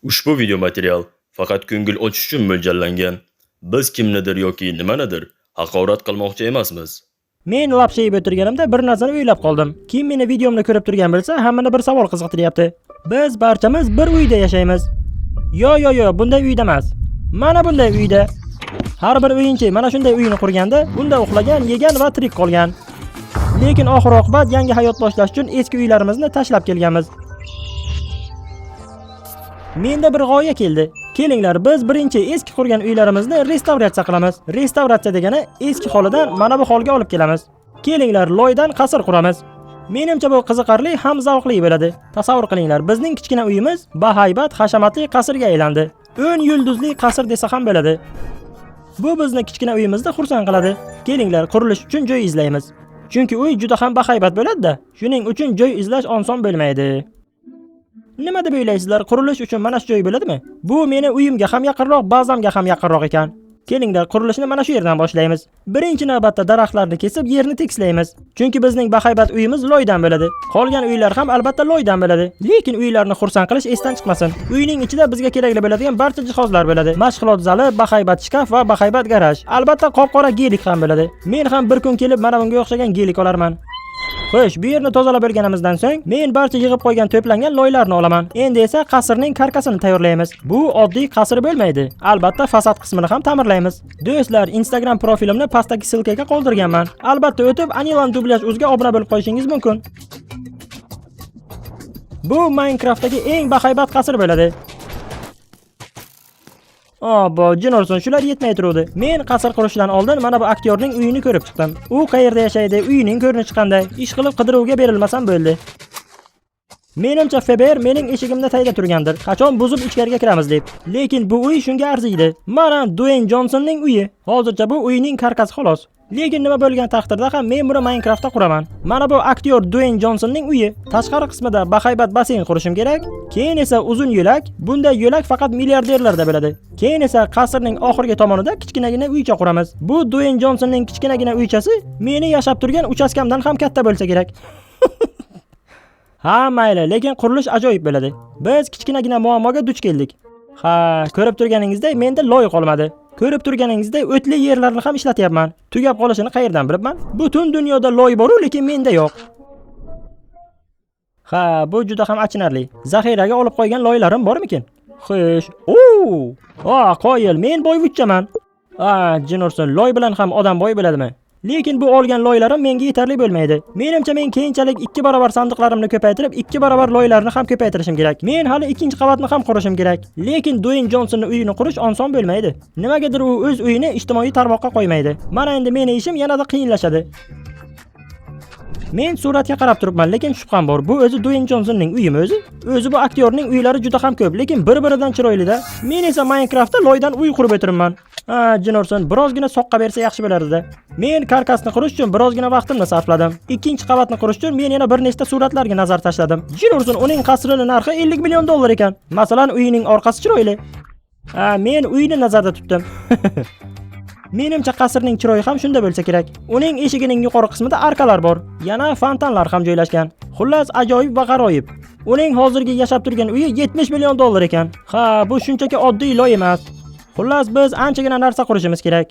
Ushbu video material faqat ko'ngil ochish uchun mo'ljallangan. Biz kimnidir yoki nimanidir haqorat qilmoqchi emasmiz. Men lapsha yeb o'tirganimda bir narsani o'ylab qoldim. Kim meni videomni ko'rib turgan bo'lsa, hammani bir savol qiziqtiryapti. Biz barchamiz bir uyda yashaymiz. Yo yo yo, bunday uyda emas. Mana bunday uyda. Har bir o'yinchi mana shunday uyni qurganda, unda uxlagan, yegan va tirik qolgan. Lekin oxir oqibat yangi hayot boshlash uchun eski uylarimizni tashlab kelganmiz. Menda bir g'oya keldi. Kelinglar, biz birinchi eski qurgan uylarimizni restavratsiya qilamiz. Restavratsiya degani eski holidan mana bu holga olib kelamiz. Kelinglar, loydan qasr quramiz. Menimcha bu qiziqarli ham zavqli bo'ladi. Tasavvur qilinglar, bizning kichkina uyimiz bahaybat hashamatli qasrga aylandi. 10 yulduzli qasr desa ham bo'ladi. Bu bizni kichkina uyimizda xursand qiladi. Kelinglar, qurilish uchun joy izlaymiz. Chunki uy juda ham bahaybat bo'ladi-da. Shuning uchun joy izlash oson bo'lmaydi. Nima deb o'ylaysizlar? Qurilish uchun mana shu joy bo'ladimi? Bu meni uyimga ham yaqinroq, bazamga ham yaqinroq ekan. Kelinglar, qurilishni mana shu yerdan boshlaymiz. Birinchi navbatda daraxtlarni kesib yerni tekislaymiz. Chunki bizning bahaybat uyimiz loydan bo'ladi. Qolgan uylar ham albatta loydan bo'ladi. Lekin uylarni xursand qilish esdan chiqmasin. Uyning ichida bizga kerakli bo'ladigan barcha jihozlar bo'ladi. Mashg'ulot zali, bahaybat shkaf va bahaybat garaj. Albatta qop-qora gelik ham bo'ladi. Men ham bir kun kelib mana bunga o'xshagan gelik olarman. Xo'sh, bu yerni tozalab bo'lganimizdan so'ng men barcha yig'ib qo'ygan to'plangan loylarni olaman. Endi esa qasrning karkasini tayyorlaymiz. Bu oddiy qasr bo'lmaydi. Albatta fasad qismini ham ta'mirlaymiz. Do'stlar, Instagram profilimni pastdagi ссылка ga qoldirganman. Albatta o'tib Anilan dublyaj uzga obuna bo'lib qo'yishingiz mumkin. Bu Minecraftdagi eng bahaybat qasr bo'ladi. Obbo, jin ursin, shular yetmay turuvdi. Men qasr qurishdan oldin mana bu aktyorning uyini ko'rib chiqdim. U qayerda yashaydi, uyining ko'rinishi qanday? Ish qilib qidiruvga berilmasam bo'ldi. Menimcha FBR mening eshigimda tagida turgandir. Qachon buzib ichkariga kiramiz deb. Lekin bu uy shunga arziydi. Mana Dwayne Johnsonning uyi. Hozircha bu uyning karkasi xolos. Lekin nima bo'lgan taqdirda ham men buni Minecraftda quraman. Mana bu aktyor Dwayne Johnsonning uyi. Tashqari qismida bahaybat basseyn qurishim kerak. Keyin esa uzun yo'lak. Bunday yo'lak faqat milliarderlarda bo'ladi. Keyin esa qasrning oxirgi tomonida kichkinagina uycha quramiz. Bu Dwayne Johnsonning kichkinagina uychasi meni yashab turgan uchastkamdan ham katta bo'lsa kerak. Ha, mayli, lekin qurilish ajoyib bo'ladi. Biz kichkinagina muammoga duch keldik. Ha, ko'rib turganingizdek menda loy qolmadi. Ko'rib turganingizdek o'tli yerlarni ham ishlatyapman. Tugab qolishini qayerdan bilibman? Butun dunyoda loy bor-u, lekin menda yo'q. Ha, bu juda ham achinarli. Zaxiraga olib qo'ygan loylarim bormikin? Xo'sh. Oo! Ha, qoyil, men boyvuchchaman. Ha, jin ursin, loy bilan ham odam boy bo'ladimi? Lekin bu olgan loylarim menga yetarli bo'lmaydi. Menimcha men keyinchalik 2 barobar sandiqlarimni ko'paytirib, 2 barobar loylarni ham ko'paytirishim kerak. Men hali ikkinchi qavatni ham qurishim kerak. Lekin Dwayne Johnsonning uyini qurish oson bo'lmaydi. Nimagadir u o'z uyini ijtimoiy tarmoqqa qo'ymaydi. Mana endi meni ishim yanada qiyinlashadi. Men suratga qarab turibman, lekin shubham bor. Bu o'zi Dwayne Johnsonning uyimi o'zi? O'zi bu aktyorning uylari juda ham ko'p, lekin bir-biridan chiroylida. Men esa Minecraftda loydan uy qurib o'tiribman. Ha, jin ursin, birozgina soqqa bersa yaxshi bo'lardi. Men karkasni qurish uchun birozgina vaqtimni sarfladim. Ikkinchi qavatni qurish uchun men yana bir nechta suratlarga nazar tashladim. Jin ursin, uning qasrining narxi 50 million dollar ekan. Masalan, uyining orqasi chiroyli. Ha, men uyni nazarda tutdim. Menimcha qasrning chiroyi ham shunda bo'lsa kerak. Uning eshigining yuqori qismida arkalar bor. Yana fontanlar ham joylashgan. Xullas, ajoyib va g'aroyib. Uning hozirgi yashab turgan uyi 70 million dollar ekan. Ha, bu shunchaki oddiy loy emas. Xullas, biz anchagina narsa qurishimiz kerak.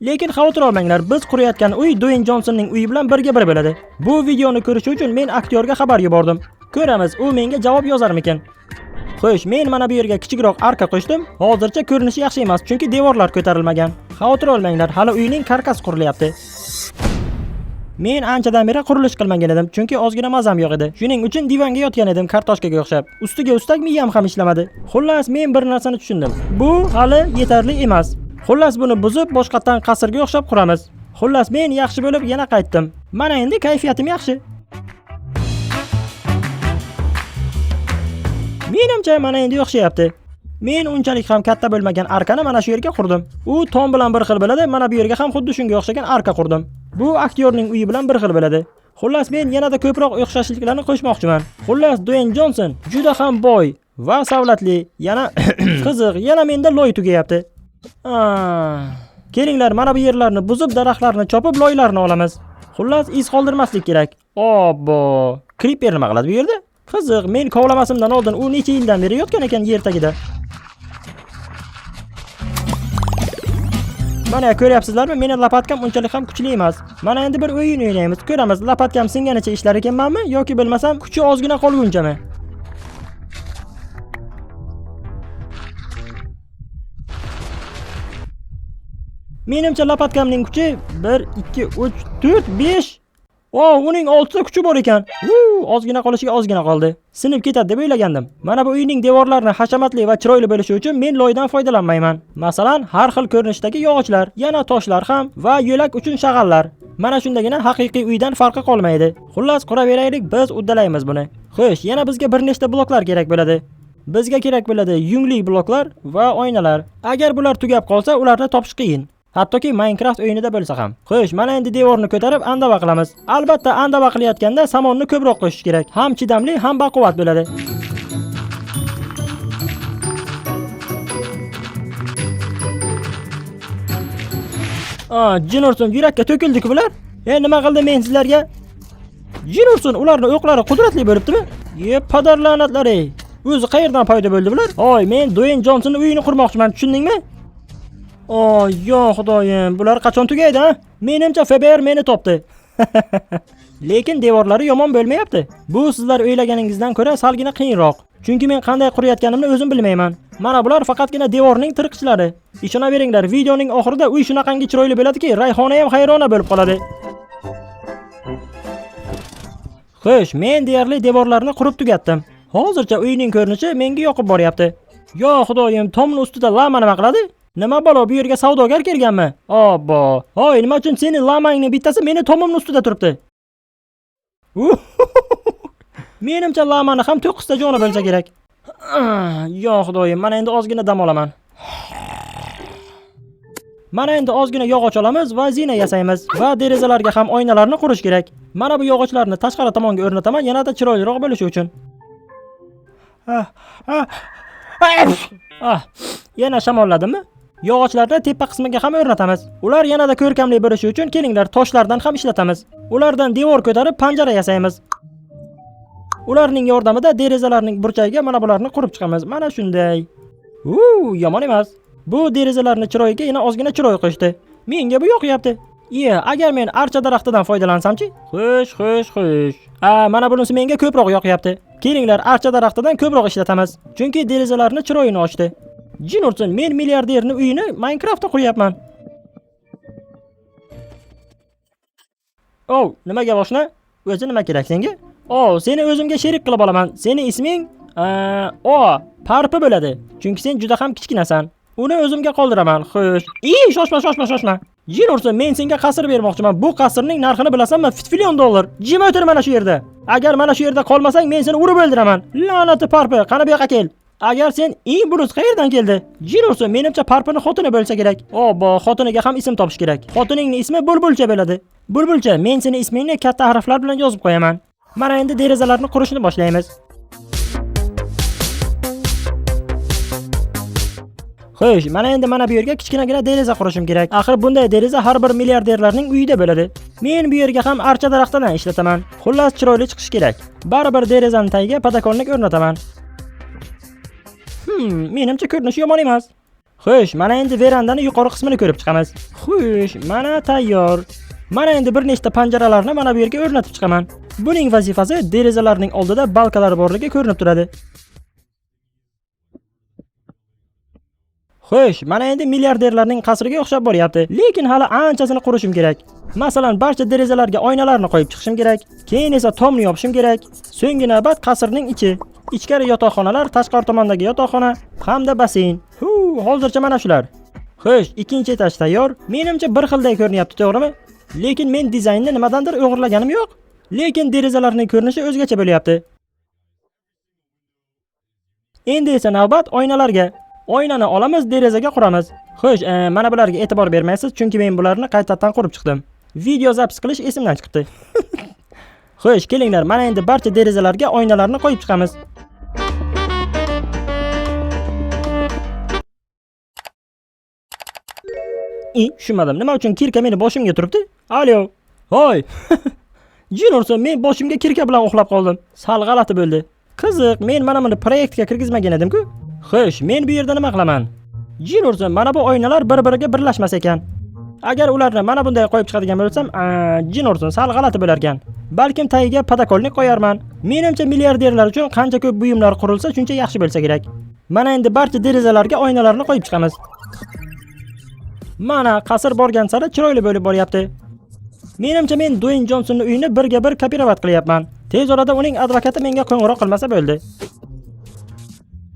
Lekin xavotir olmanglar, biz qurayotgan uy Dwayne Johnsonning uyi bilan birga bir bo'ladi. Bu videoni ko'rish uchun men aktyorga xabar yubordim. Ko'ramiz, u menga javob yozarmikin. Xo'sh, men mana bu yerga kichikroq arka qo'shdim. Hozircha ko'rinishi yaxshi emas, chunki devorlar ko'tarilmagan. Xavotir olmanglar, hali uyning karkasi qurilyapti. Men anchadan beri qurilish qilmagan edim, chunki ozgina mazam yo'q edi. Shuning uchun divanga yotgan edim kartoshkaga o'xshab. Ustiga ustak miyam ham ishlamadi. Xullas, men bir narsani tushundim. Bu hali yetarli emas. Xullas, buni buzib boshqatdan qasrga o'xshab quramiz. Xullas, men yaxshi bo'lib yana qaytdim. Mana endi kayfiyatim yaxshi. Menimcha mana endi o'xshayapti. Men unchalik ham katta bo'lmagan arkani mana shu yerga qurdim. U tom bilan bir xil bo'ladi, mana bu yerga ham xuddi shunga o'xshagan arka qurdim. Bu aktyorning uyi bilan bir xil bo'ladi. Xullas, men yanada ko'proq o'xshashliklarni qo'shmoqchiman. Xullas, Dwayne Johnson juda ham boy va savlatli. Yana qiziq, yana menda loy tugayapti. Kelinglar, mana bu yerlarni buzib, daraxtlarni chopib, loylarni olamiz. Xullas, iz qoldirmaslik kerak. Obbo, Creeper nima qiladi bu yerda? Qiziq, men kovlamasimdan oldin u necha yildan beri yotgan ekan yer tagida. Mana ko'ryapsizlarmi, meni lopatkam unchalik ham kuchli emas. Mana endi bir o'yin o'ynaymiz. Ko'ramiz, lopatkam singanicha ishlar ekanmanmi yoki bilmasam kuchi ozgina qolgunchami. Menimcha lopatkamning kuchi 1 2 3 4 5. O, uning 6 ta kuchi bor ekan. Ozgina qolishiga ozgina qoldi. Sinib ketadi deb o'ylagandim. Mana bu uyning devorlarini hashamatli va chiroyli bo'lishi uchun men loydan foydalanmayman. Masalan, har xil ko'rinishdagi yog'ochlar, yana toshlar ham va yo'lak uchun shag'allar. Mana shundagina haqiqiy uydan farqi qolmaydi. Xullas, quraveraylik, biz uddalaymiz buni. Xo'sh, yana bizga bir nechta bloklar kerak bo'ladi. Bizga kerak bo'ladi yungli bloklar va oynalar. Agar bular tugab qolsa, ularni topish qiyin. Hattoki Minecraft o'yinida bo'lsa ham. Xo'sh, mana endi devorni ko'tarib andava qilamiz. Albatta, andava qilayotganda samonni ko'proq qo'shish kerak. Ham chidamli, ham baquvvat bo'ladi. Jin ursin, yurakka to'kildi-ku bular. Nima qildim men sizlarga? Jin ursin, ularning o'qlari qudratli bo'libdimi? Ye, padar la'natlari. O'zi qayerdan paydo bo'ldi bular? Oy, men Dwayne Johnsonning uyini qurmoqchiman, tushundingmi? Oy, yo xudoyim, bular qachon tugaydi, ha? Menimcha FBI meni topdi. Lekin devorlari yomon bo'lmayapti. Bu sizlar o'ylaganingizdan ko'ra salgina qiyinroq. Chunki men qanday qurayotganimni o'zim bilmayman. Mana bular faqatgina devorning tirqichlari. Ishonaveringlar, videoning oxirida uy shunaqangi chiroyli bo'ladiki, Rayhona ham hayrona bo'lib qoladi. Xo'sh, men deyarli devorlarni qurib tugatdim. Hozircha uyning ko'rinishi menga yoqib boryapti. Yo xudoyim, tomning ustida lama nima qiladi? Nima balo, bu yerga savdogar kelganmi? Obbo. Hoy, nima uchun seni lamangning bittasi meni tomimning ustida turibdi? Menimcha lamani ham 9 ta joni bo'lsa kerak. Yo xudoyim, mana endi ozgina dam olaman. Mana endi ozgina yog'och olamiz va zina yasaymiz va derazalarga ham oynalarni qurish kerak. Mana bu yog'ochlarni tashqari tomonga o'rnataman, yanada chiroyliroq bo'lishi uchun. Yana shamolladimmi? Yog'ochlarni tepa qismiga ham o'rnatamiz. Ular yanada ko'rkamli bo'lishi uchun kelinglar toshlardan ham ishlatamiz. Ulardan devor ko'tarib panjara yasaymiz. Ularning yordamida derazalarning burchagiga mana bularni qurib chiqamiz. Mana shunday. Yomon emas. Bu derazalarning chiroyiga yana ozgina chiroy qo'shdi. Menga bu yoqyapti. Iye, agar men archa daraxtidan foydalansamchi? Xo'sh, xo'sh, xo'sh. Mana bunisi menga ko'proq yoqyapti. Kelinglar archa daraxtidan ko'proq ishlatamiz. Chunki derazalarning chiroyini ochdi. Jin ursin, men milliarderning uyini Minecraftda quryapman. Oh, nimaga boshna? O'zi nima kerak senga? Oh, seni o'zimga sherik qilib olaman. Seni isming, O, Parpi bo'ladi. Chunki sen juda ham kichkinasan. Uni o'zimga qoldiraman. Xo'sh. Shoshma, shoshma, shoshma. Jin ursin, men senga qasr bermoqchiman. Bu qasrning narxini bilasanmi? Fitfillion dollar. Jim o'tir mana shu yerda. Agar mana shu yerda qolmasang, men seni urib o'ldiraman. La'nati Parpi, qani bu yoqqa kel. Agar sen bunisi qayerdan keldi? Jin ursin, menimcha Parpini xotini bo'lsa kerak. Obbo, xotiniga ham ism topish kerak. Xotiningning ismi Bulbulcha bo'ladi. Bulbulcha, men seni ismingni katta harflar bilan yozib qo'yaman. Mana endi derazalarni qurishni boshlaymiz. Xo'sh, mana endi mana bu yerga kichkinagina deraza qurishim kerak. Axir bunday deraza har bir milliarderlarning uyida bo'ladi. Men bu yerga ham archa daraxtidan ishlataman. Xullas, chiroyli chiqishi kerak. Baribir derazaning tagiga podakonlik o'rnataman. Menimcha ko'rinishi yomon emas. Xo'sh, mana endi verandani yuqori qismini ko'rib chiqamiz. Xo'sh, mana tayyor. Mana endi bir nechta panjaralarni mana bu yerga o'rnatib chiqaman. Buning vazifasi derazalarning oldida balkalar borligi ko'rinib turadi. Xo'sh, mana endi milliarderlarning qasriga o'xshab boryapti. Lekin hali anchasini qurishim kerak. Masalan, barcha derazalarga oynalarni qo'yib chiqishim kerak. Keyin esa tomni yopishim kerak. So'nggi navbat qasrning ichi. Ichkari yotoqxonalar, tashqari tomondagi yotoqxona hamda basseyn. Hu, hozircha mana shular. Xo'sh, ikkinchi etaj tayyor. Menimcha bir xilday ko'rinyapti, to'g'rimi? Lekin men dizaynni nimadandir o'g'irlaganim yo'q. Lekin derazalarning ko'rinishi o'zgacha bo'lyapti. Endi esa navbat oynalarga. Oynani olamiz, derazaga quramiz. Xo'sh, mana bularga e'tibor bermaysiz, chunki men bularni qaytadan qurib chiqdim. Video zapis qilish esimdan chiqibdi. Xo'sh, kelinglar, mana endi barcha derazalarga oynalarni qo'yib chiqamiz. Tushunmadim. Nima uchun kirka meni boshimga turibdi? Alo. Hoy. Jin ursin, men boshimga kirka bilan uxlab qoldim. Sal g'alati bo'ldi. Qiziq, men mana buni proyektga kirgizmagan edim-ku. Xo'sh, men bu yerda nima qilaman? Jin ursin, mana bu oynalar bir-biriga birlashmas ekan. Agar ularni mana bunday qo'yib chiqadigan bo'lsam, jin ursin, sal g'alati bo'lar ekan. Balkim tagiga подоконник qo'yarman. Menimcha milliarderlar uchun qancha ko'p buyumlar qurilsa, shuncha yaxshi bo'lsa kerak. Mana endi barcha derazalarga oynalarni qo'yib chiqamiz. Mana qasr borgan sari chiroyli bo'lib boryapti. Menimcha men Dueyn Jonsonni uyini birga bir копировать qilyapman. Tez orada uning advokati menga qo'ng'iroq qilmasa bo'ldi.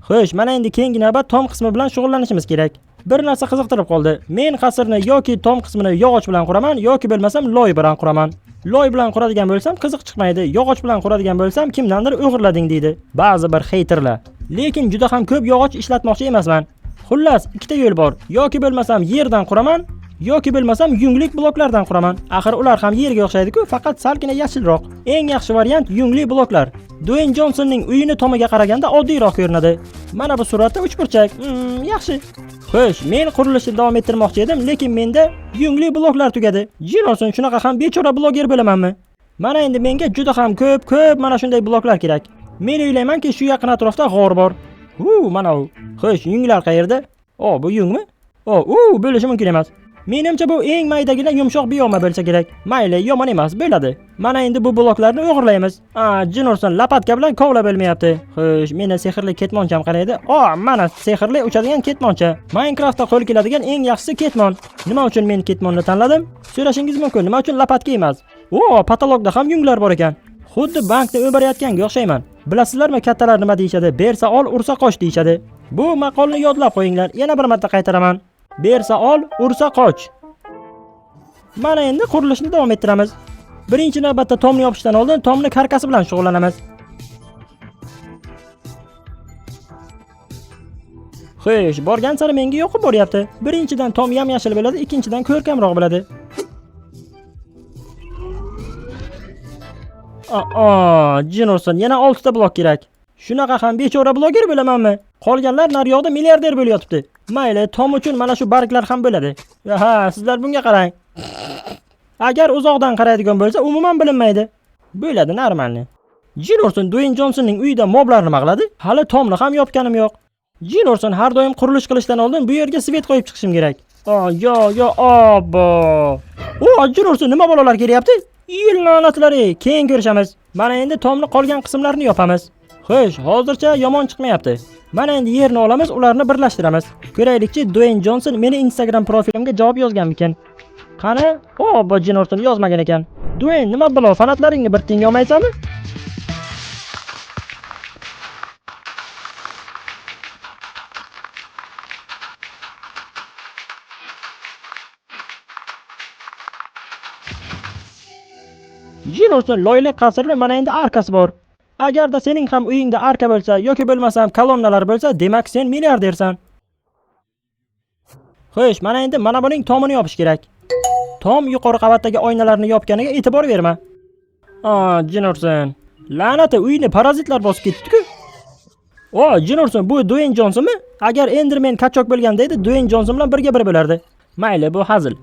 Xo'sh, mana endi keyingi navbat tom qismi bilan shug'ullanishimiz kerak. Bir narsa qiziqtirib qoldi. Men qasrni yoki tom qismini yog'och bilan quraman, yoki bo'lmasam loy bilan quraman. Loy bilan quradigan bo'lsam qiziq chiqmaydi. Yog'och bilan quradigan bo'lsam kimdandir o'g'irlading deydi. Ba'zi bir heyterlar. Lekin juda ham ko'p yog'och ishlatmoqchi emasman. Xullas, ikkita yo'l bor. Yoki bo'lmasam yerdan quraman, yoki bo'lmasam yunglik bloklardan quraman. Axir ular ham yerga o'xshaydi-ku, faqat salgina yashilroq. Eng yaxshi variant yungli bloklar. Dueyn Jonsonning uyini tomiga qaraganda oddiyroq ko'rinadi. Mana bu suratda uchburchak. Yaxshi. Xo'sh, men qurilishni davom ettirmoqchi edim, lekin menda yungli bloklar tugadi. Jin olsin, shunaqa ham bechora bloger bo'lamanmi? Mana endi menga juda ham ko'p mana shunday bloklar kerak. Men o'ylaymanki, shu yaqin atrofda g'or bor. Hu, mana u. Xo'sh, yunglar qayerda? O, bu yungmi? O, u bo'lishi mumkin emas. Menimcha bu eng maydagina yumshoq bioma bo'lsa kerak. Mayli, yomon emas, bo'ladi. Mana endi bu bloklarni o'g'irlaymiz. A, jin ursin, лопатка bilan kovlab bo'lmayapti. Xo'sh, meni sehrli ketmoncham qaraydi. O, mana sehrli uchadigan ketmoncha. Minecraftda qo'l keladigan eng yaxshisi ketmon. Nima uchun men ketmonni tanladim? So'rashingiz mumkin, nima uchun лопатка emas? O, потолок da ham yunglar bor ekan. Xuddi bankni o'marayotganga o'xshayman. Bilasizlarmi, kattalar nima deyishadi? Bersa ol, ursa qoch deyishadi. Bu maqolni yodlab qo'yinglar. Yana bir marta qaytaraman. Bersa ol, ursa qoch. Mana endi qurilishni davom ettiramiz. Birinchi navbatda tomni yopishdan oldin tomni karkasi bilan shug'ullanamiz. Xo'sh, borgan sari menga yoqib boryapti. Birinchidan tom yam-yashil bo'ladi, ikkinchidan ko'rkamroq bo'ladi. Aa, jin ursin, yana 6 ta blok kerak. Shunaqa ham bechora bloger bo'lamanmi? Qolganlar naryoqda milliarder bo'lib yotibdi. Mayli, tom uchun mana shu barglar ham bo'ladi. Ha, sizlar bunga qarang. Agar uzoqdan qaraydigan bo'lsa, umuman bilinmaydi. Bo'ladi, нормально. Jin ursin, Dueyn Jonsonning uyida moblar nima qiladi? Hali tomni ham yopganim yo'q. Jin ursin, har doim qurilish qilishdan oldin bu yerga свет qo'yib chiqishim kerak. O, yo, yo, obbo. O, jin ursin, nima balolar kelyapti? Yil la'natlari, keyin ko'rishamiz. Mana endi tomni qolgan qismlarini yopamiz. Xo'sh, hozircha yomon chiqmayapti. Mana endi yerni olamiz, ularni birlashtiramiz. Ko'raylikchi, Dueyn Jonson meni Instagram profilimga javob yozganmikan? Qani? O, bu jin ursin, yozmagan ekan. Dueyn, nima balo, fanatlaringni bir tiyinga olmaysanmi? Jin ursin, loyli qasrli mana endi arkasi bor. Agarda sening ham uyingda arka bo'lsa yoki bo'lmasam kolonnalar bo'lsa, demak sen milliardersan. Xo'sh, mana endi mana buning tomini yopish kerak. Tom yuqori qavatdagi oynalarni yopganiga e'tibor berma. A, jin ursin. La'nati, uyni parazitlar bosib ketdi-ku. O, jin ursin, bu Dueyn Jonsonmi? Agar Enderman качок bo'lganda edi, Dueyn Jonson bilan birga bir bo'lardi. Mayli, bu hazil.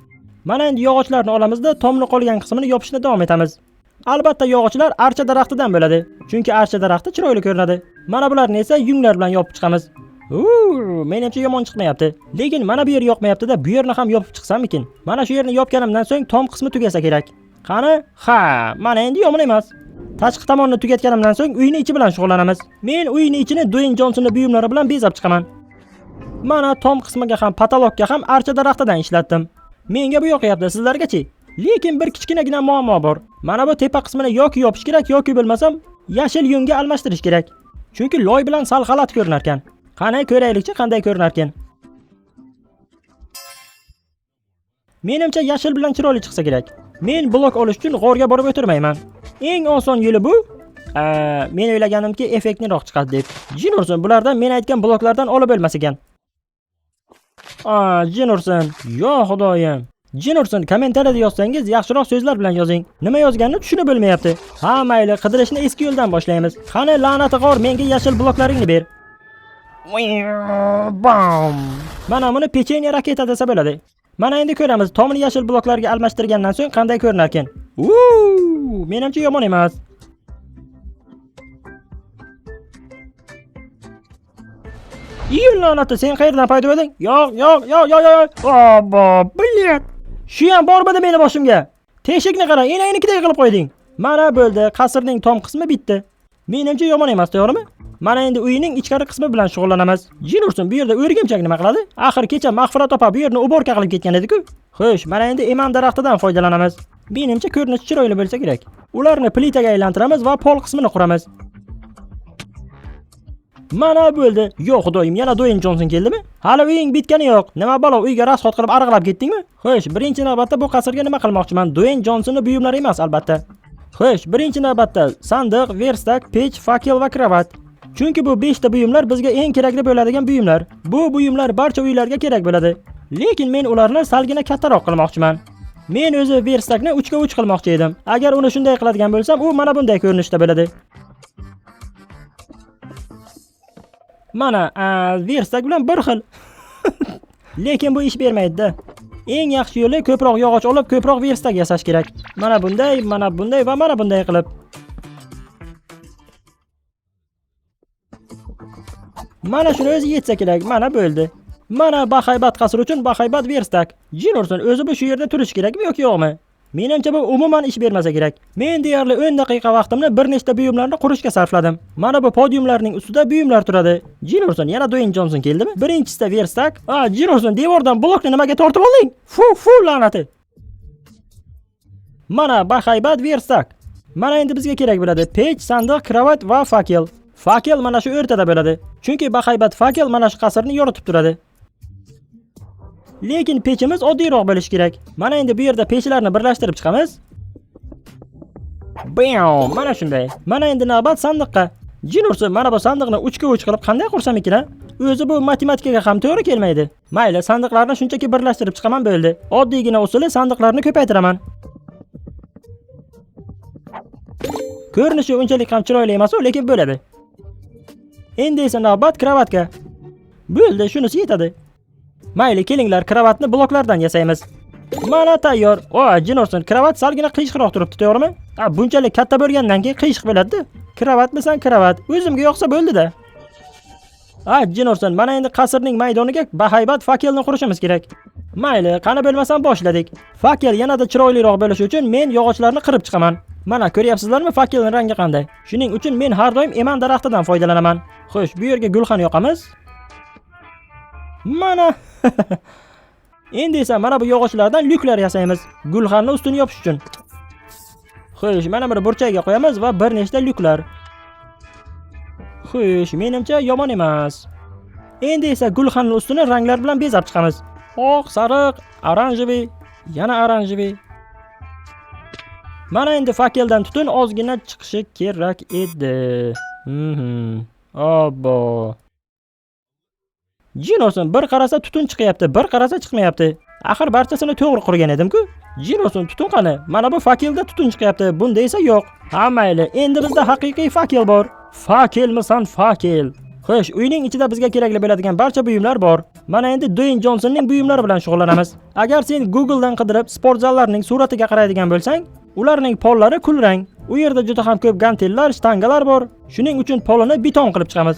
Mana endi yog'ochlarni olamizda tomni qolgan qismini yopishni davom etamiz. Albatta yog'ochlar archa daraxtidan bo'ladi, chunki archa daraxti chiroyli ko'rinadi. Mana bularni esa yunglar bilan yopib chiqamiz. Menimcha yomon chiqmayapti. Lekin mana bu yer yoqmayapti-da, bu yerni ham yopib chiqsammikin? Mana shu yerni yopganimdan so'ng tom qismi tugasa kerak. Qani? Ha, mana endi yomon emas. Tashqi tomonni tugatganimdan so'ng uyni ichi bilan shug'ullanamiz. Men uyni ichini Dueyn Jonsonning buyumlari bilan bezab chiqaman. Mana tom qismiga ham, потолок ka ham archa daraxtidan ishlatdim. Menga bu yoqyapti, sizlargachi? Lekin bir kichkinagina muammo bor. Mana bu tepa qismini yoki yopish kerak, yoki bo'lmasam yashil yungga almashtirish kerak. Chunki loy bilan sal g'alati ko'rinar ekan. Qani ko'raylikchi qanday ko'rinar ekan. Menimcha yashil bilan chiroyli chiqsa kerak. Men blok olish uchun g'orga borib o'tirmayman. Eng oson yo'li bu. Men o'ylaganimki effektliroq chiqadi deb. Jin ursin, bulardan men aytgan bloklardan olib bo'lmas ekan. A, jin ursin. Yo xudoyim. Jin ursin, kommentariyada yozsangiz yaxshiroq so'zlar bilan yozing. Nima yozganini tushunib bo'lmayapti. Ha, mayli, qidirishni eski yo'ldan boshlaymiz. Qani la'nati g'or, menga yashil bloklaringni ber. Bam! Mana buni pechenye raketa desa bo'ladi. Mana endi ko'ramiz, tomni yashil bloklarga almashtirgandan so'ng qanday ko'rinar ekan. Menimcha yomon emas. Iyul la'nati, sen qayerdan paydo bo'lding? Yo'q, yo'q, yo'q, yo'q, yo'q. Obbo, блять. Shu ham bormidi meni boshimga? Teshikni qara, enangnikiday qilib qo'yding. Mana bo'ldi, qasrning tom qismi bitdi. Menimcha yomon emas, to'g'rimi? Mana endi uyning ichkari qismi bilan shug'ullanamiz. Jin ursin, bu yerda o'rgimchak nima qiladi? Axir kecha Mag'firat opa bu yerni уборка qilib ketgan edi-ku. Xo'sh, mana endi eman daraxtidan foydalanamiz. Menimcha ko'rinishi chiroyli bo'lsa kerak. Ularni plitaga aylantiramiz va pol qismini quramiz. Mana bo'ldi. Yo'q xudoyim, yana Dwayne Johnson keldimi? Hali uying bitgani yo'q. Nima balo, uyga расход qilib arg'ilab ketdingmi? Xo'sh, birinchi navbatda bu qasrga nima qilmoqchiman? Dwayne Johnsonni buyumlari emas, albatta. Xo'sh, birinchi navbatda sandiq, верстак, pech, факел va кровать. Chunki bu 5 ta buyumlar bizga eng kerakli bo'ladigan buyumlar. Bu buyumlar barcha uylarga kerak bo'ladi. Lekin men ularni salgina kattaroq qilmoqchiman. Men o'zi верстак ni 3 ga 3 qilmoqchi edim. Agar uni shunday qiladigan bo'lsam, u mana bunday ko'rinishda bo'ladi. Mana, верстак bilan bir xil. Lekin bu ish bermaydi-da. Eng yaxshi yo'li ko'proq yog'och olib, ko'proq верстак yasash kerak. Mana bunday, mana bunday va mana bunday qilib. Mana shuni o'zi yetsa kerak. Mana bo'ldi. Mana bahaybat qasr uchun bahaybat верстак. Jin ursin, o'zi bu shu yerda turishi kerakmi yoki yo'qmi? Menimcha bu umuman ish bermasa kerak. Men deyarli 10 daqiqa vaqtimni bir nechta buyumlarni qurishga sarfladim. Mana bu podiumlarning ustida buyumlar turadi. Jin ursin, yana Dwayne Johnson keldimi? Birinchisida верстак. A, jin ursin, devordan blokni nimaga tortib olding? Fu, fu, la'nati. Mana bahaybat верстак. Mana endi bizga kerak bo'ladi pech, sandiq, кровать va факел. Факел mana shu o'rtada bo'ladi. Chunki bahaybat факел mana shu qasrni yoritib turadi. Lekin pechimiz oddiyroq bo'lishi kerak. Mana endi bu yerda pechlarni birlashtirib chiqamiz. Bam, mana shunday. Mana endi navbat sandiqqa. Jin ursin, mana bu sandiqni 3 ga 3 qilib qanday qursam ekan a? O'zi bu matematikaga ham to'g'ri kelmaydi. Mayli, sandiqlarni shunchaki birlashtirib chiqaman bo'ldi. Oddiygina usuli sandiqlarni ko'paytiraman. Ko'rinishi unchalik ham chiroyli emas u, lekin bo'ladi. Endi esa navbat кровать ga. Bo'ldi, shunisi yetadi. Mayli, kelinglar, кровать ni bloklardan yasaymiz. Mana tayyor. O, jin ursin, кровать salgina qiyshiqroq turibdi, to'g'rimi? A, bunchalik katta bo'lgandan keyin qiyshiq bo'ladi-da. Кровать misan, кровать. O'zimga yoqsa bo'ldi-da. A, jin ursin, mana endi qasrning maydoniga bahaybat факел ni qurishimiz kerak. Mayli, qani bo'lmasam boshladik. Факел yanada chiroyliroq bo'lishi uchun men yog'ochlarni qirib chiqaman. Mana ko'ryapsizlarmi факел ning rangi qanday? Shuning uchun men har doim eman daraxtidan foydalanaman. Xo'sh, bu yerga gulxan yoqamiz. Mana. Endi esa mana bu yog'ochlardan lyuklar yasaymiz. Gulxanni ustini yopish uchun. Xo'sh, mana buni burchakka qo'yamiz va bir nechta lyuklar. Xo'sh, menimcha yomon emas. Endi esa gulxanning ustini ranglar bilan bezab chiqamiz. Oq, sariq, оранжевый, yana оранжевый. Mana endi факел dan tutun ozgina chiqishi kerak edi. Obbo. Jin ursin, bir qarasa tutun chiqyapti, bir qarasa chiqmayapti. Axir barchasini to'g'ri qurgan edim-ku. Jin ursin, tutun qani? Mana bu факел da tutun chiqyapti, bunda esa yo'q. Ha, mayli, endi bizda haqiqiy факел bor. Факел misan, факел. Xo'sh, uyning ichida bizga kerakli bo'ladigan barcha buyumlar bor. Mana endi Dwayne Johnsonning buyumlari bilan shug'ullanamiz. Agar sen Google'dan qidirib sport zallarning suratiga qaraydigan bo'lsang, ularning pollari kulrang. U yerda juda ham ko'p gantellar, shtangalar bor. Shuning uchun polini beton qilib chiqamiz.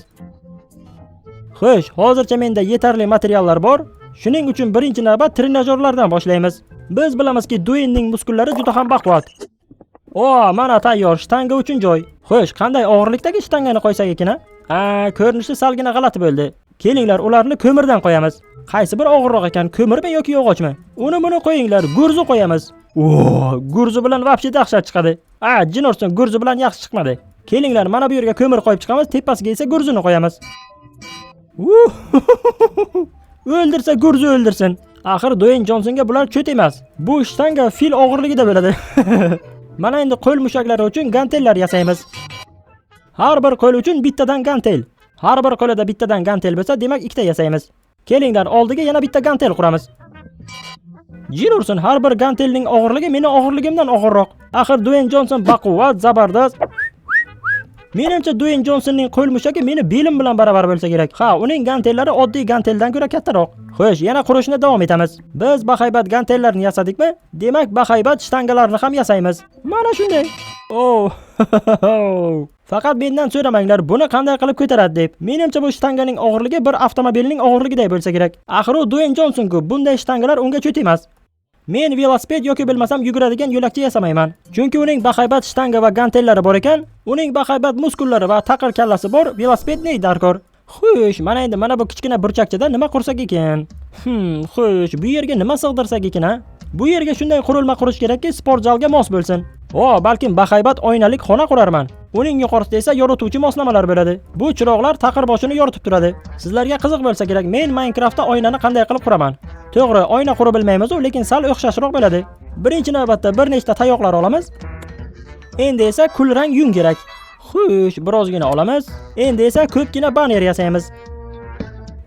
Xo'sh, hozircha menda yetarli materiallar bor. Shuning uchun birinchi navbat trenajyorlardan boshlaymiz. Biz bilamizki, Dwaynening muskullari juda ham baquvvat. O, mana tayyor shtanga uchun joy. Xo'sh, qanday og'irlikdagi shtangani qo'ysak ekan a? Ha, ko'rinishi salgina g'alati bo'ldi. Kelinglar, ularni ko'mirdan qo'yamiz. Qaysi bir og'irroq ekan, ko'mirmi yoki yog'ochmi? Uni buni qo'yinglar, gurzu qo'yamiz. O, gurzu bilan вообще dahshat chiqadi. A, jin ursin, gurzu bilan yaxshi chiqmadi. Kelinglar, mana bu yerga ko'mir qo'yib chiqamiz, tepasiga esa gurzuni qo'yamiz. O'ldirsa gurzu o'ldirsin. Axir Dwayne Johnsonga bular cho't emas. Bu shtanga fil og'irligida bo'ladi. Mana endi qo'l mushaklari uchun gantellar yasaymiz. Har bir qo'l uchun bittadan gantel. Har bir qo'lida bittadan gantel bo'lsa, demak ikkita yasaymiz. Kelinglar, oldiga yana bitta gantel quramiz. Jin ursin, har bir gantelning og'irligi meni og'irligimdan og'irroq. Axir Dwayne Johnson baquvvat, zabardast. Menimcha Dwayne Johnsonning qo'l mushagi meni belim bilan barobar bo'lsa kerak. Ha, uning gantellari oddiy ganteldan ko'ra kattaroq. Xo'sh, yana qurishni davom etamiz. Biz bahaybat gantellarni yasadikmi? Demak, bahaybat shtangalarni ham yasaymiz. Mana shunday. Oh. Faqat mendan so'ramanglar, buni qanday qilib ko'taradi deb. Menimcha bu shtanganing og'irligi bir avtomobilning og'irligiday bo'lsa kerak. Axir u Dwayne Johnson-ku, bunday shtangalar unga cho't emas. Men velosiped yoki bilmasam yuguradigan yo'lakcha yasamayman. Chunki uning bahaybat shtanga va gantellari bor ekan, uning bahaybat muskullari va taqir kallasi bor, velosiped ne darkor. Xo'sh, mana endi mana bu kichkina burchakchada nima qursak ekan? Xo'sh, bu yerga nima sig'dirsak ekan a? Bu yerga shunday qurilma qurish kerakki, sport zalga mos bo'lsin. O, balkim bahaybat oynalik xona qurarman. Uning yuqorisida esa yorituvchi moslamalar bo'ladi. Bu chiroqlar taqir boshini yoritib turadi. Sizlarga qiziq bo'lsa kerak, men Minecraftda oynani qanday qilib quraman. To'g'ri, oyna qura bilmaymiz-u, lekin sal o'xshashroq bo'ladi. Birinchi navbatda bir nechta tayoqlar olamiz. Endi esa kulrang yung kerak. Xo'sh, birozgina olamiz. Endi esa ko'pgina banner yasaymiz.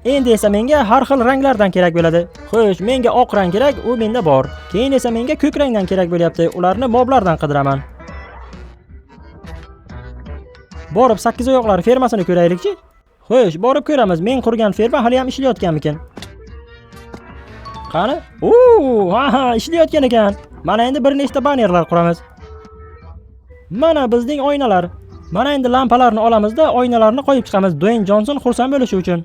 Endi esa menga har xil ranglardan kerak bo'ladi. Xo'sh, menga oq rang kerak, u menda bor. Keyin esa menga ko'k rangdan kerak bo'lyapti. Ularni moblardan qidiraman. Borib sakkizoyoqlar fermasini ko'raylikchi. Xo'sh, borib ko'ramiz. Men qurgan ferma hali ham ishlayotganmikin? Qani? Ha, ha, ishlayotgan ekan. Mana endi bir nechta bannerlar quramiz. Mana bizning oynalar. Mana endi lampalarni olamizda oynalarni qo'yib chiqamiz Dwayne Johnson xursand bo'lishi uchun.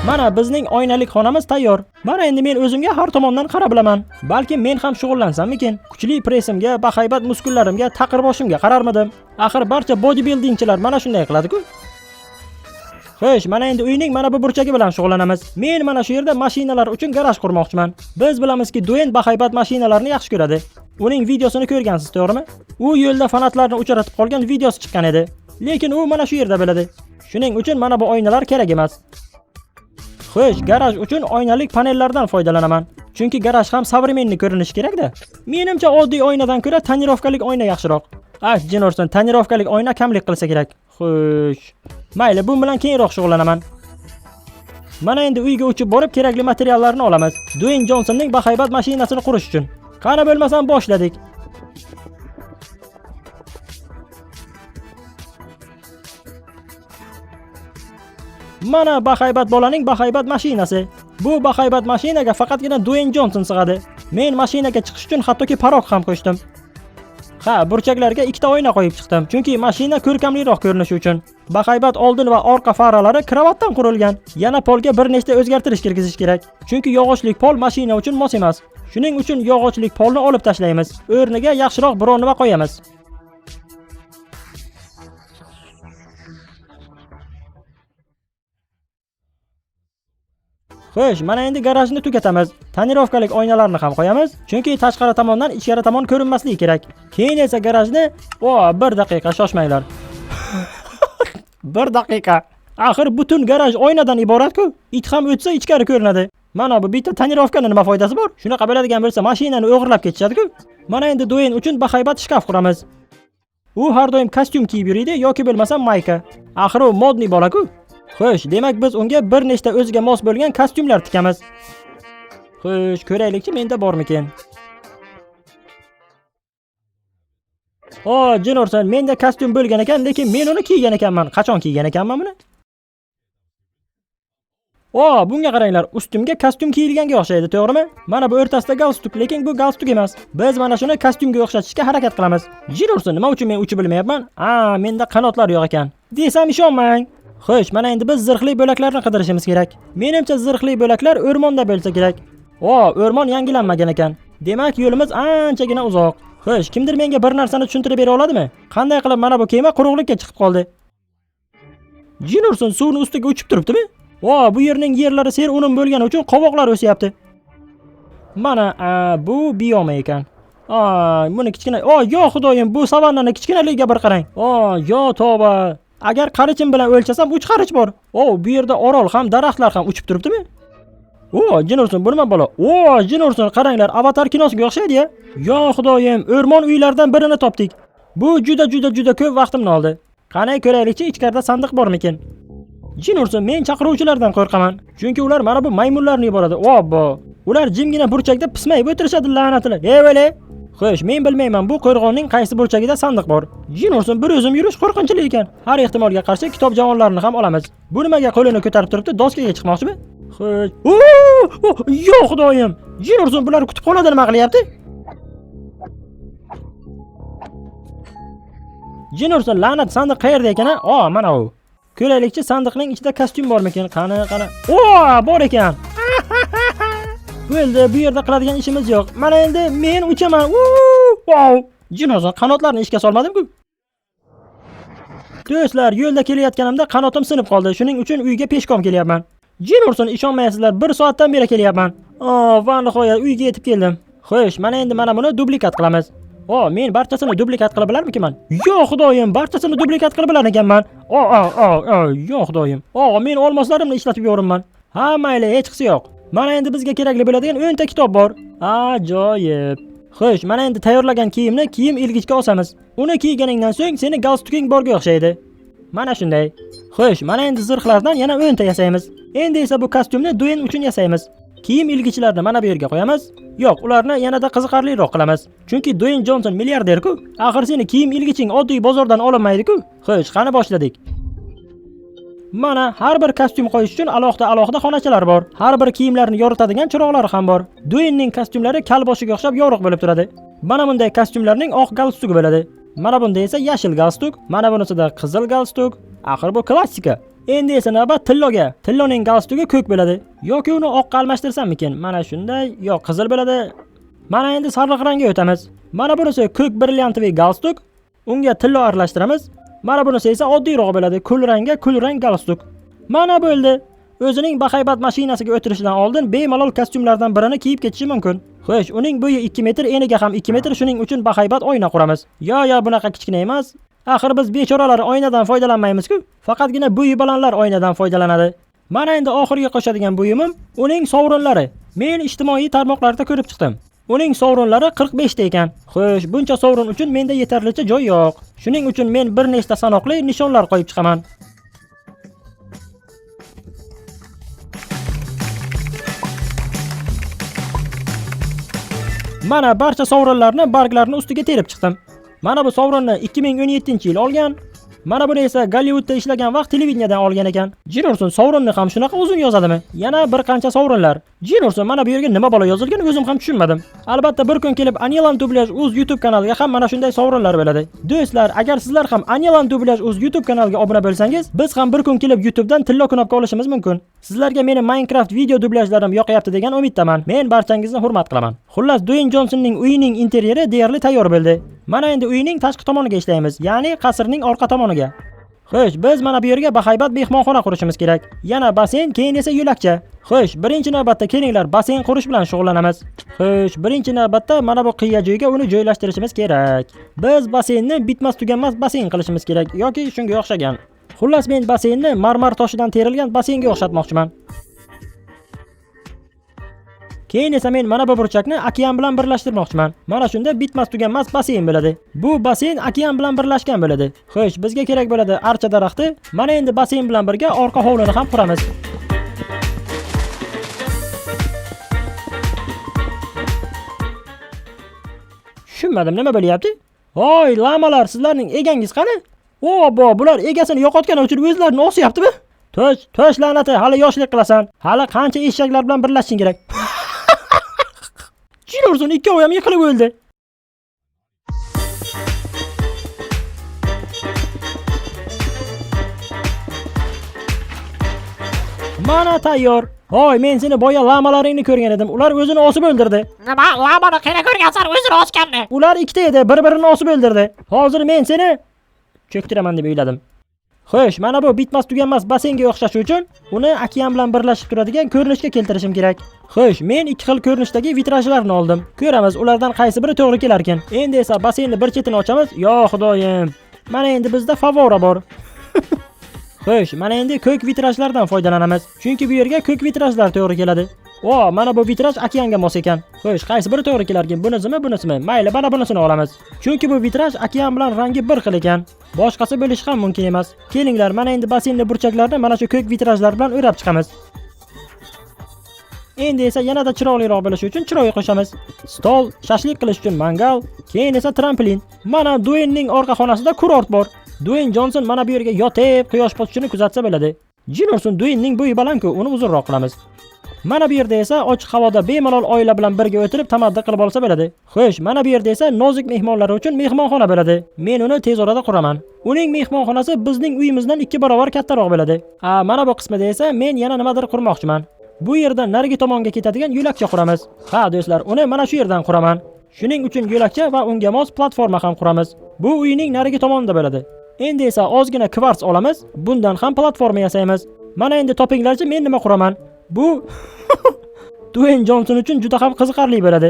Mana bizning oynalik xonamiz tayyor. Mana endi men o'zimga har tomondan qarab bilaman. Balkim men ham shug'ullansammikin? Kuchli pressimga, bahaybat muskullarimga, taqir boshimga qararmidim? Axir barcha bodybuildingchilar mana shunday qiladi-ku. Xo'sh, mana endi uyning mana bu burchagi bilan shug'ullanamiz. Men mana shu yerda mashinalar uchun garaj qurmoqchiman. Biz bilamizki, Dwayne bahaybat mashinalarni yaxshi ko'radi. Uning videosini ko'rgansiz, to'g'rimi? U yo'lda fanatlarni uchratib qolgan videosi chiqqan edi. Lekin u mana shu yerda bo'ladi. Shuning uchun mana bu oynalar kerak emas. Xo'sh, garaj uchun oynalik panellardan foydalanaman. Chunki garaj ham современный ko'rinishi kerak-da. Menimcha oddiy oynadan ko'ra tonirovkalik oyna yaxshiroq. Ah, jin ursin, tonirovkalik oyna kamlik qilsa kerak. Xo'sh. Mayli, bu bilan keyinroq shug'ullanaman. Mana endi uyga uchib borib kerakli materiallarni olamiz. Dwayne Johnsonning bahaybat mashinasini qurish uchun. Qani bo'lmasam boshladik. Mana bahaybat bolaning bahaybat mashinasi. Bu bahaybat mashinaga faqatgina Dwayne Johnson sig'adi. Men mashinaga chiqish uchun hattoki parok ham qo'shdim. Ha, burchaklarga ikkita oyna qo'yib chiqdim, chunki mashina ko'rkamliroq ko'rinishi uchun. Bahaybat oldin va orqa faralari kravatdan qurilgan. Yana polga bir nechta o'zgartirish kirgizish kerak. Chunki yog'ochlik pol mashina uchun mos emas. Shuning uchun yog'ochlik polni olib tashlaymiz. O'rniga yaxshiroq biron nima qo'yamiz. Xo'sh, mana endi garajni tugatamiz. Tonirovkalik oynalarni ham qo'yamiz, chunki tashqari tomondan ichkari tomon ko'rinmasligi kerak. Keyin esa garajni, o, bir daqiqa shoshmanglar. Bir daqiqa. Axir butun garaj oynadan iborat-ku. It ham o'tsa ichkari ko'rinadi. Mana bu bitta tonirovkani nima foydasi bor? Shunaqa bo'ladigan bo'lsa, mashinani o'g'irlab ketishadi-ku. Mana endi Dwayne uchun bahaybat shkaf quramiz. U har doim kostyum kiyib yuriydi yoki bo'lmasa mayka. Axir u modniy bola-ku. Xo'sh, demak biz unga bir nechta o'ziga mos bo'lgan kostyumlar tikamiz. Xo'sh, ko'raylikchi menda bormikin? O, jin ursin, menda kostyum bo'lgan ekan, lekin men uni kiygan ekanman. Qachon kiygan ekanman buni? O, bunga qaranglar, ustimga kostyum kiyilganga o'xshaydi, to'g'rimi? Mana bu o'rtasida galstuk, lekin bu galstuk emas. Biz mana shuni kostyumga o'xshatishga harakat qilamiz. Jin ursin, nima uchun men uchib bilmayapman? A, menda qanotlar yo'q ekan. Desam ishonmang. Xo'sh, mana endi biz zirhli bo'laklarni qidirishimiz kerak. Menimcha zirhli bo'laklar o'rmonda bo'lsa kerak. O, o'rmon yangilanmagan ekan. Demak, yo'limiz anchagina uzoq. Xo'sh, kimdir menga bir narsani tushuntirib bera oladimi? Qanday qilib mana bu kema quruqlikka chiqib qoldi? Jin ursin, suvni ustiga uchib turibdimi? O, bu yerning yerlari ser unum bo'lgani uchun qovoqlar o'syapti. Mana, bu bioma ekan. A, buni kichkina... O, yo xudoyim, bu savannani kichkinaligiga bir qarang. O, yo tavba. Agar qarichim bilan o'lchasam 3 qarich bor. O, bu yerda orol ham, daraxtlar ham uchib turibdimi? O, jin ursin, bu nima balo? O, jin ursin, qaranglar, Avatar kinosiga o'xshaydi-ya. Yo xudoyim, o'rmon uylaridan birini topdik. Bu juda juda juda ko'p vaqtimni oldi. Qani ko'raylikchi, ichkarida sandiq bormikin? Jin ursin, men chaqiruvchilardan qo'rqaman. Chunki ular mana bu maymunlarni yuboradi. Obbo. Ular jimgina burchakda pismayib o'tirishadi la'natlar. Ey vale. Xo'sh, men bilmayman bu qo'rg'onning qaysi burchagida sandiq bor. Jin ursin, bir o'zim yurish qo'rqinchli ekan. Har ehtimolga qarshi kitob javonlarini ham olamiz. Bu nimaga qo'lini ko'tarib turibdi? Doskaga chiqmoqchimi? Xo'sh. Yo xudoyim. Jin ursin, bular kutubxonada nima qilyapti? Jin ursin, la'nat, sandiq qayerda ekan a? O, mana u. Ko'raylikchi, sandiqning ichida kostyum bormikin? Qani, qani. O, bor ekan. Bo'ldi, bu yerda qiladigan ishimiz yo'q. Mana endi men uchaman. Wow! Jin ursin, qanotlarni ishga solmadim-ku. Do'stlar, yo'lda kelayotganimda qanotim sinib qoldi. Shuning uchun uyga пешком kelyapman. Jin ursin, ishonmaysizlar, 1 soatdan beri kelyapman. O, va nihoyat uyga yetib keldim. Xo'sh, mana endi mana buni dublikat qilamiz. O, men barchasini dublikat qila bilarmikinman? Yo, xudoyim, barchasini dublikat qila bilar ekanman. O, o, o, o, yo xudoyim. O, men olmoslarimni ishlatib yuboribman. Ha, mayli, hech qisi yo'q. Mana endi bizga kerakli bo'ladigan 10 ta kitob bor. Ajoyib. Xo'sh, mana endi tayyorlagan kiyimni kiyim ilgichga osamiz. Uni kiyganingdan so'ng seni galstuking borga o'xshaydi. Mana shunday. Xo'sh, mana endi zirhlardan yana 10 ta yasaymiz. Endi esa bu kostyumni Duen uchun yasaymiz. Kiyim ilgichlarni mana bu yerga qo'yamiz. Yo'q, ularni yanada qiziqarliroq qilamiz. Chunki Duen Jonson milliarder-ku. Axir seni kiyim ilgiching oddiy bozordan olinmaydi-ku. Xo'sh, qani boshladik. Mana har bir kostyum qo'yish uchun alohida-alohida xonachalar bor. Har bir kiyimlarni yoritadigan chiroqlari ham bor. Duenning kostyumlari kal boshiga o'xshab yorug' bo'lib turadi. Mana bunday kostyumlarning oq galstuki bo'ladi. Mana bunda esa yashil galstuk, mana bunisida qizil galstuk. Axir bu klassika. Endi esa navbat tilloga. Tilloning galstuki ko'k bo'ladi. Yoki uni oqqa almashtirsammikin? Mana shunday, yo'q, qizil bo'ladi. Mana endi sariq rangga o'tamiz. Mana bunisi ko'k brilliantli galstuk. Unga tillo aralashtiramiz. Mana bunisi esa oddiyroq bo'ladi. Kul rangga kul rang galstuk. Mana bo'ldi. O'zining bahaybat mashinasiga o'tirishidan oldin bemalol kostyumlardan birini kiyib ketishi mumkin. Xo'sh, uning bo'yi 2 metr, eniga ham 2 metr, shuning uchun bahaybat oyna quramiz. Yo, yo, bunaqa kichkina emas. Axir biz bechoralar oynadan foydalanmaymiz-ku. Faqatgina bo'yi balandlar oynadan foydalanadi. Mana endi oxirgi qo'shadigan buyumim uning sovrinlari. Men ijtimoiy tarmoqlarda ko'rib chiqdim. Uning sovrinlari 45 ta ekan. Xo'sh, buncha sovrin uchun menda yetarlicha joy yo'q. Shuning uchun men bir nechta sanoqli nishonlar qo'yib chiqaman. Mana barcha sovrinlarni barglarni ustiga terib chiqdim. Mana bu sovrinni 2017-yil olgan. Mana buni esa Gollivudda ishlagan vaqt televideniyadan olgan ekan. Jin ursin, sovrinni ham shunaqa uzun yozadimi? Yana bir qancha sovrinlar. Jin ursin, mana bu yerga nima balo yozilgan o'zim ham tushunmadim. Albatta bir kun kelib Anilan Dublyaj uz YouTube kanaliga ham mana shunday sovrinlar bo'ladi. Do'stlar, agar sizlar ham Anilan Dublyaj uz YouTube kanaliga obuna bo'lsangiz, biz ham bir kun kelib YouTubedan tillo knopka olishimiz mumkin. Sizlarga meni Minecraft video dublyajlarim yoqayapti degan umiddaman. Men barchangizni hurmat qilaman. Xullas, Duen Jonsonning uyining interyeri deyarli tayyor bo'ldi. Mana endi uyning tashqi tomoniga ishlaymiz, ya'ni qasrning orqa tomoniga. Xo'sh, biz mana bu yerga bahaybat mehmonxona qurishimiz kerak. Yana basseyn, keyin esa yo'lakcha. Xo'sh, birinchi navbatda kelinglar basseyn qurish bilan shug'ullanamiz. Xo'sh, birinchi navbatda mana bu qiya joyga uni joylashtirishimiz kerak. Biz basseynni bitmas tuganmas basseyn qilishimiz kerak yoki shunga o'xshagan. Xullas, men basseynni marmar toshidan terilgan basseynga o'xshatmoqchiman. Keyin esa men mana bu burchakni okean bilan birlashtirmoqchiman. Mana shunda bitmas tuganmas basseyn bo'ladi. Bu basseyn okean bilan birlashgan bo'ladi. Xo'sh, bizga kerak bo'ladi archa daraxti. Mana endi basseyn bilan birga orqa hovlini ham quramiz. Tushunmadim, nima bo'lyapti? Voy, lamalar, sizlarning egangiz qani? O, bular egasini yo'qotgani uchun o'zlarini osyaptimi? To'sh, to'sh la'nati, hali yoshlik qilasan. Hali qancha eshaklar bilan birlashishing kerak. Jin ursin, ikkovi ham yiqilib o'ldi. Mana tayyor. Hoy, men seni boya lamalaringni ko'rgan edim. Ular o'zini osib o'ldirdi. Nima? Lamani qayerda ko'rgansan o'zini osganni? Ular ikkita edi, bir-birini osib o'ldirdi. Hozir men seni cho'ktiraman deb o'yladim. Xo'sh, mana bu bitmas tuganmas basseynga o'xshashi uchun uni okean bilan birlashib turadigan ko'rinishga keltirishim kerak. Xo'sh, men ikki xil ko'rinishdagi vitrajlarni oldim. Ko'ramiz, ulardan qaysi biri to'g'ri kelarkan. Endi esa basseynni bir chetini ochamiz. Yo xudoyim. Mana endi bizda favora bor. Xo'sh, mana endi ko'k vitrajlardan foydalanamiz. Chunki bu yerga ko'k vitrajlar to'g'ri keladi. O, mana bu vitraj okeanga mos ekan. Xo'sh, qaysi biri to'g'ri kelarkin? Bunisimi, bunisimi? Mayli, mana bunisini olamiz. Chunki bu vitraj okean bilan rangi bir xil ekan. Boshqasi bo'lishi ham mumkin emas. Kelinglar, mana endi basseynning burchaklarini mana shu ko'k vitrajlar bilan o'rab chiqamiz. Endi esa yanada chiroyliroq bo'lishi uchun chiroy qo'shamiz. Stol, shashlik qilish uchun mangal, keyin esa trampolin. Mana Duenning orqa xonasida kurort bor. Duen Jonson mana bu yerga yotib, quyosh botishini kuzatsa bo'ladi. Jin ursin, Duenning bo'yi baland-ku, uni uzunroq qilamiz. Mana bu yerda esa ochiq havoda bemalol oila bilan birga o'tirib tamaddi qilib olsa bo'ladi. Xo'sh, mana bu yerda esa nozik mehmonlar uchun mehmonxona bo'ladi. Men uni tez orada quraman. Uning mehmonxonasi bizning uyimizdan 2 barobar kattaroq bo'ladi. A, mana bu qismida esa men yana nimadir qurmoqchiman. Bu yerdan narigi tomonga ketadigan yo'lakcha quramiz. Ha, do'stlar, uni mana shu yerdan quraman. Shuning uchun yo'lakcha va unga mos platforma ham quramiz. Bu uyning narigi tomonida bo'ladi. Endi esa ozgina kvarts olamiz, bundan ham platforma yasaymiz. Mana endi topinglarchi men nima quraman. Bu Dwayne Johnson uchun juda ham qiziqarli bo'ladi.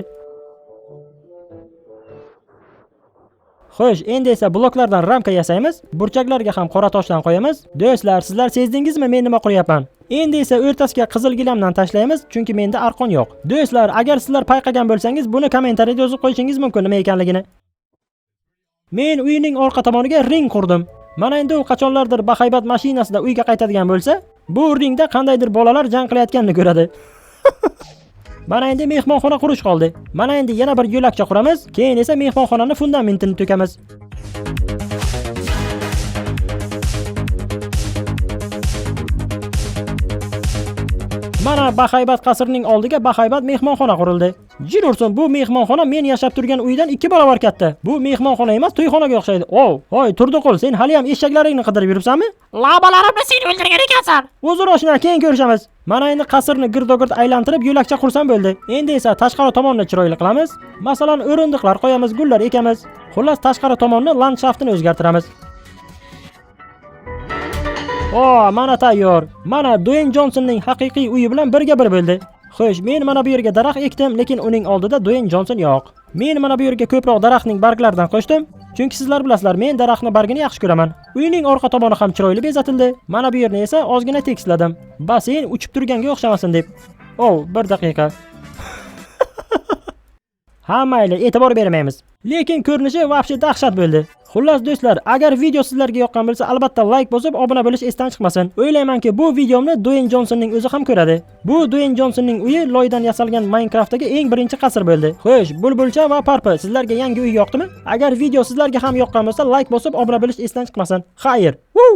Xo'sh, endi esa bloklardan ramka yasaymiz, burchaklarga ham qora toshdan qo'yamiz. Do'stlar, sizlar sezdingizmi men nima quryapman? Endi esa o'rtasiga qizil gilamdan tashlaymiz, chunki menda arqon yo'q. Do'stlar, agar sizlar payqagan bo'lsangiz, buni kommentariyada yozib qo'yishingiz mumkin nima ekanligini. Men uyning orqa tomoniga ring qurdim. Mana endi u qachonlardir bahaybat mashinasida uyga qaytadigan bo'lsa, bu ringda qandaydir bolalar jang qilayotganini ko'radi. Mana endi mehmonxona qurish qoldi. Mana endi yana bir yo'lakcha quramiz, keyin esa mehmonxonani fundamentini to'kamiz. Mana bahaybat qasrning oldiga bahaybat mehmonxona qurildi. Jin ursin, bu mehmonxona men yashab turgan uydan 2 barobar katta. Bu mehmonxona emas, to'yxonaga o'xshaydi. Ov, hoy Turdiqul, sen hali ham eshaklaringni qidirib yuribsanmi? Lavalarimni sen o'ldirgan ekansan. Uzr oshna, keyin ko'rishamiz. Mana endi qasrni girdo-gird aylantirib yo'lakcha qursam bo'ldi. Endi esa tashqari tomonni chiroyli qilamiz. Masalan, o'rindiqlar qo'yamiz, gullar ekamiz. Xullas, tashqari tomonni landshaftini o'zgartiramiz. O, mana tayyor. Mana Dwayne Johnsonning haqiqiy uyi bilan birga bir bo'ldi. Xo'sh, men mana bu yerga daraxt ekdim, lekin uning oldida Dwayne Johnson yo'q. Men mana bu yerga ko'proq daraxtning barglaridan qo'shdim, chunki sizlar bilasizlar, men daraxtning bargini yaxshi ko'raman. Uyning orqa tomoni ham chiroyli bezatildi. Mana bu yerni esa ozgina tekisladim. Basseyn uchib turganga o'xshamasin deb. Oh, bir daqiqa. Ha, mayli, e'tibor bermaymiz. Lekin ko'rinishi vahshiy dahshat bo'ldi. Xullas do'stlar, agar video sizlarga yoqqan bo'lsa, albatta like bosib, obuna bo'lish esdan chiqmasin. O'ylaymanki, bu videomni Dwayne Johnsonning o'zi ham ko'radi. Bu Dwayne Johnsonning uyi loydan yasalgan Minecraftdagi eng birinchi qasr bo'ldi. Xo'sh, Bulbulcha va Parpi, sizlarga yangi uy yoqdimi? Agar video sizlarga ham yoqqan bo'lsa, like bosib, obuna bo'lish esdan chiqmasin. Xayr. Woo!